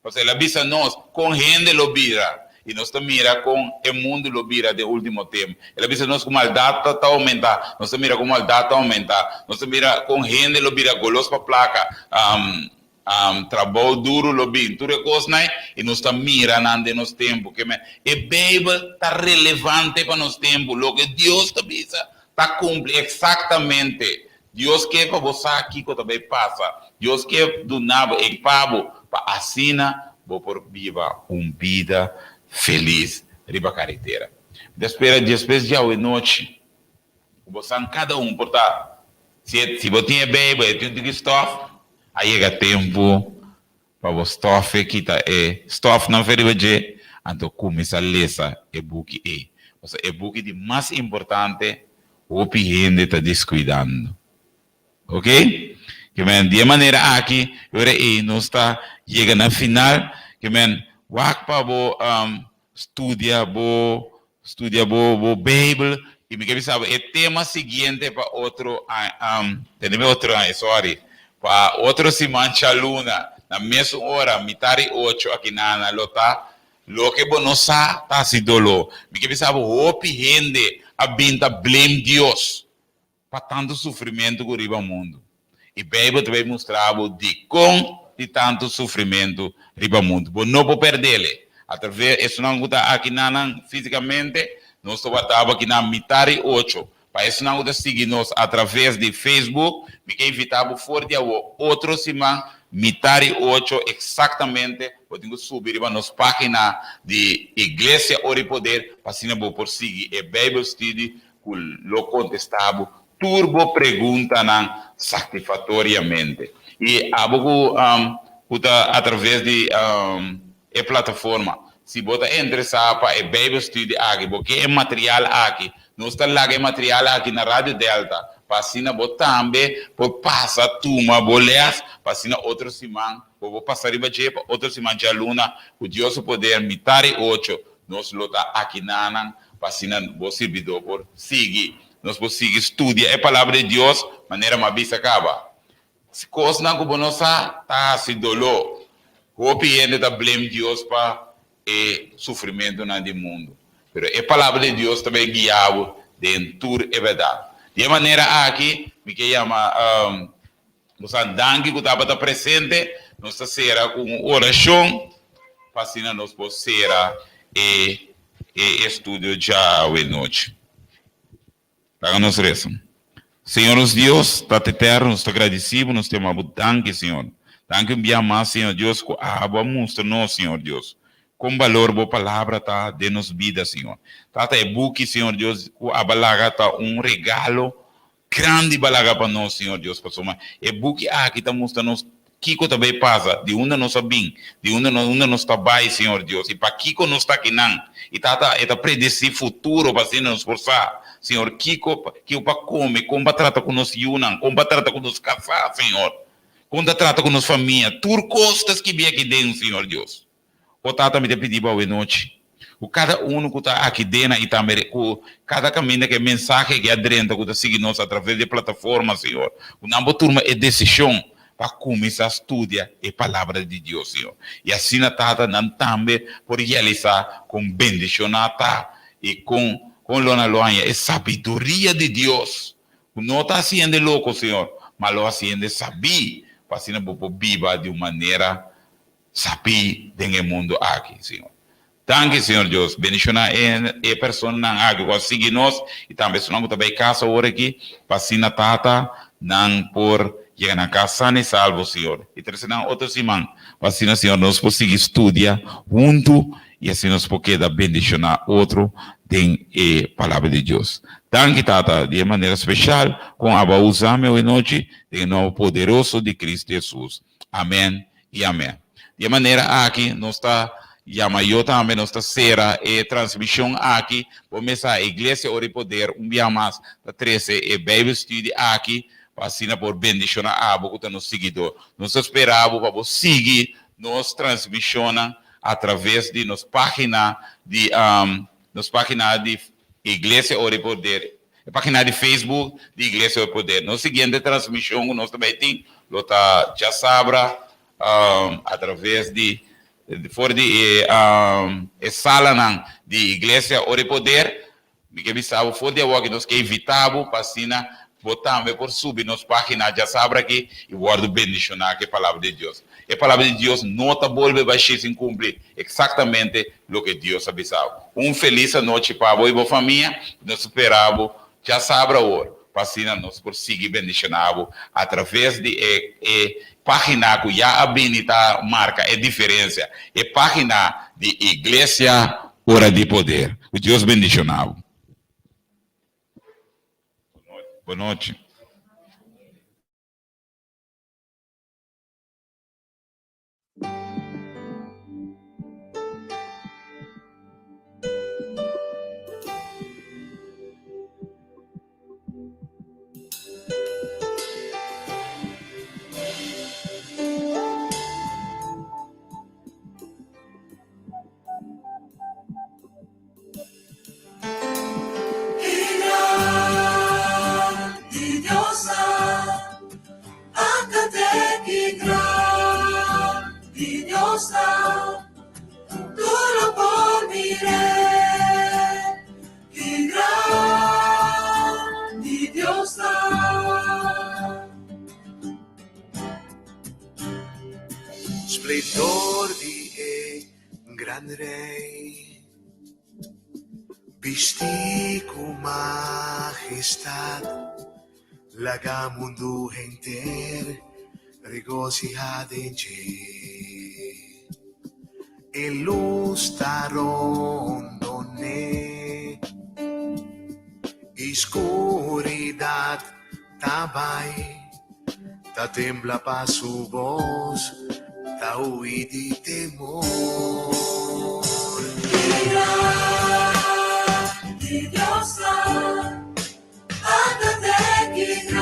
Pasobra el a bisa nos kon hende lo bira, i nos ta mira kon e mundu lo bira den último tempu. El a bisa nos ku maldat ta oumentá. Nos ta mira ku maldat ta oumentá. Nos ta mira kon hende lo bira golos pa plaka, trabou duru lo bin, tur e kosnan ei, i nos ta mira nan den nos tempu. Ke men, e Beibel ta relevante pa nos tempu. Loke Dios ta bisa ta kumpli eksaktamente. Dios ke pa bo sa kiko ta bai pasa. Dios ke duna bo, ekipá bo pa asina bo por biba un bida felis riba karetera. Mi ta spera despues djawe nochi ku bo san kada un por ta si e si bo tin e Beibel e tin un tiki stòf a yega tempu pa bo stòf e kita e stòfnan for riba dje anto kuminsá lesa e buki ei pasobra e buki di mas importante hopi hende ta deskuidando. Ok? Ke men di e manera aki e ora ei nos ta yega na final ke men wak pa bo Studia bo studia bo bo Beibel i mi ke bisa bo e tema siguiente pa otro aña tende mi otro aña sorry pa otro siman djaluna. Na mesun ora, mitari ocho akinana lo ta Loke bo no sa ta hasi doló. Mi ke bisa bo hopi hende a bin ta blame Dios pa tantu sufrimentu ku riba mundu. I Beibel ta bay mustra bo dikon di tantu sufrimentu riba mundu. Bo no por perdele. Atraves esunnan ku ta aki nanan fisikamente, nos ta warda bo aki na mitari ocho. Pa esunnan ku ta sigui nos atraves di Facebook, mi ke invita bo for di awo otro siman mitari ocho eksaktamente bo tin ku subi riba nos pagina di Iglesia Ora i Poder pa asina bo por sigui e Bijbel Studie ku lo kontestá bo tur bo preguntanan satisfaktoriamente. I abo ku ku ta atraves di e plataforma. Si bo ta interesá pa e Bijbel Studie aki, bo ke e material aki, nos ta laga e material aki na Radio Delta pa asina bo tambe por pasa tuma bo les pa asina otro siman bo por pasa riba dje pa otro siman djaluna ku Dios su poder mitar i ocho nos lo ta akinanan pa asina bo sirbidó por sigui nos por sigui studia e Palabra di Dios manera mi a bisa kaba. Si kosnan ku bo no sa ta hasi doló. Hopi hende ta blame Dios pa e sufrimentunan di mundu. Pero e Palabra di Dios ta bay guia bo den tur e bèrdat. Di e manera aki mi ke yama bosan danki ku tabata presente. Nos ta sera ku un orashon pa asina nos por sera e e estudio djawe nochi. Laga nos resa. Señor nos Dios, Tata Eterno, nos ta gradisí bo, nos ta yama bo danki, Señor. Danki un bia mas, Señor Dios, ku abo a mustra nos, Señor Dios, kon balor bo palabra ta den nos bida, Señor. Tata, e buki, Señor Dios, ku abo a laga ta un regalo grandi bo a laga pa nos, Señor Dios, pasobra e buki aki ta mustra nos kiko ta bay pasa, di unda nos a bin, di unda nos unda nos ta bay, Señor Dios, y pakiko nos ta akinan. Y Tata, e ta predeci futuro pa asina nos por sa, Señor, kiko kiko pa come, con pa trata cu nos yunan, con pa trata cu nos casa, Señor, con ta trata cu nos famia. Tur cos ta skibi aki den, Señor Dios. O Tata, mi ta pidi bo awe nochi, ku kada unu ku ta aki dena i tambe ku kada kaminda ku e mensahe aki a drenta ku ta sigui nos atraves di e plataforma, Señor, ku nan por turma e desishon pa kuminsá studia e Palabra di Dios, Señor. I asina, Tata, nan tambe por realisá kon bendishoná ta i kon kon lo nan lo haña e sabiduria di Dios, ku no ta hasi hende loko, Señor, ma lo hasi hende sabí, pa asina bo por biba di un manera Sabí den e mundu aki, Señor. Danki, Señor Dios. Bendishoná e e personanan aki ku a sigui nos i tambe esunnan ku ta bai kas awor aki, pa asina, Tata, nan por yega nan kas san i salvo, Señor. I trese nan otro siman, pa asina, Señor, nos por sigui studia huntu i asina nos por keda bendishoná otro den e Palabra di Dios. Danki, Tata, di e manera speshal kon abo a usa mi awe nochi, den e nomber poderoso di Cristo Jesus. Amen i amen. Di e manera aki nos ta yama yo tambe, nos ta sera e transmishon aki. Bo mes sa, Iglesia Ora i Poder un bia mas ta trese e Bijbelstudie aki pa asina por bendishona abo ku ta nos siguidó. Nos ta spera bo pa bo sigui nos transmishonnan atraves di nos pagina di nos pagina di Iglesia Ora i Poder. E pagina di Facebook di Iglesia del Poder. Nos siguiente transmision cu nos ta bay tin lo ta djasabra a traves di for di e e salanan di Iglesia Ora e Poder. Mi ke bisa bo for di awo aki nos ke invita bo pa asina bo tambe por subi nos pagina djasabra aki y wordo bendiciona cu e palabra di Dios. E palabra di Dios no ta bolbe bashí sin cumpli exactamente loke Dios a bisa bo. Un felis anochi pa bo i bo famia. Nos ta spera bo djasabra awor pa asina nos por sigui bendishoná bo atraves di e e página ku ya a bini ta marka e diferensia, e página di Iglesia Ora di Poder. Ku Dios bendishoná bo. Bonochi. Dios ta, tur lo por mir'é. Ki grandi Dios ta. Splendor di e gran Rei, Bisti ku mahestat, laga mundu henter regosihá den dje. E lus ta rondon'é, i skuridat ta bai, ta tembla pa su bos, ta hui di temor. Ki grandi Dios.